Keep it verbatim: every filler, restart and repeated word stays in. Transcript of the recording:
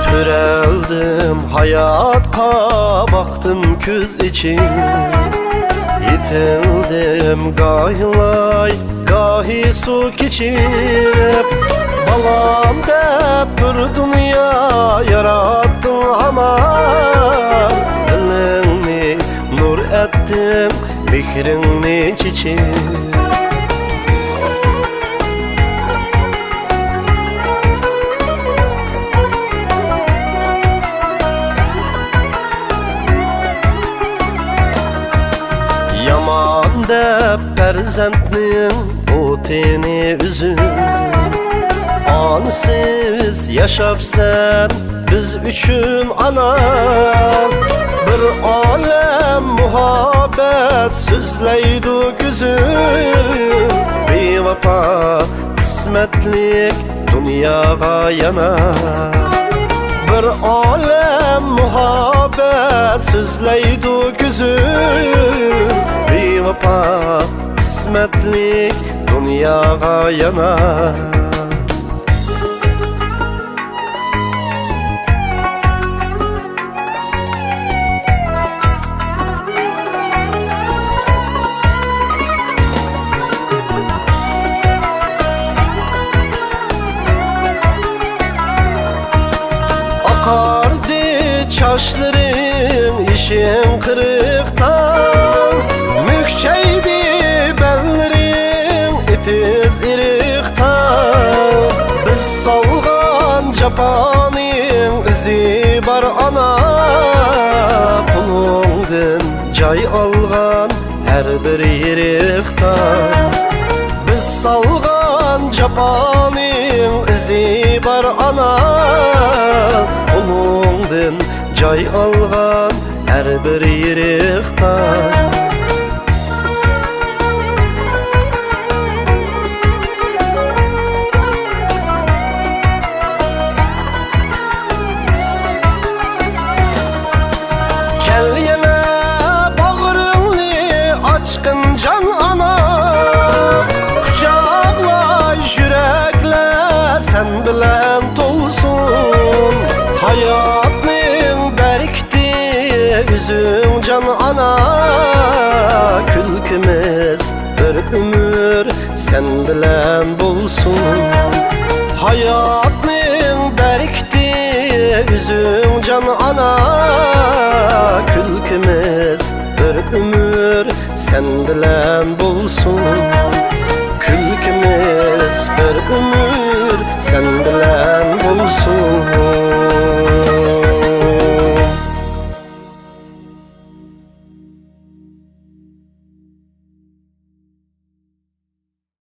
تۆرەلدىم ھاياتقا، باقتىم كۆز ئېچىپ، يېتىلدىم گاھىلاي، گاھى سۇ كېچىپ. بالام دەپ بىر دۇنيا ياراتتىڭ ھامان، دىلىڭنى نۇر ئەتتىم، مېھرىڭنى چېچىپ. يامان دەپ پەرزەنتنىڭ ئوتىنى ئۈزۈپ، ئانىسىز ياشاپسەن بىز ئۈچۈن ئانا. بىر ئالەم مۇھەببەت سۆزلەيدۇ كۆزۈم، بىۋاپا قىسمەتلىك دۇنياغا يانا. بىر ئالەم مۇھەببەت سۆزلەيدۇ كۆزۈم، بىۋاپا قىسمەتلىك دۇنياغا يانا. ئاقاردى چاچلىرىڭ، يېشىڭ قىرىقتا، مۈكچەيدى بەللىرىڭ ئېتىز ئېرىقتا. بىز سالغان جاپانىڭ ئىزى بار ئانا، قولۇڭدىن جاي ئالغان ھەر بىر يېرىقتا. بىز سالغان جاپانىڭ ئىزى بار ئانا، قولۇڭدىن جاي ئالغان ھەر بىر يېرىقتا. كەل يەنە باغرىڭنى ئاچقىن جان ئانا، قۇچاقلاي يۈرەكلەر سەن بىلەن تولسۇن. ھاياتنىڭ بەرىكىتى ئۆزۈڭ جان ئانا، كۈلكىمىز بىر ئۆمۈر سەن بىلەن بولسۇن. ھاياتنىڭ بەرىكىتى ئۆزۈڭ جان ئانا، كۈلكىمىز بىر ئۆمۈر سەن بىلەن بولسۇن. كۈلكىمىز بىر ئۆمۈر سەن بىلەن بولسۇن.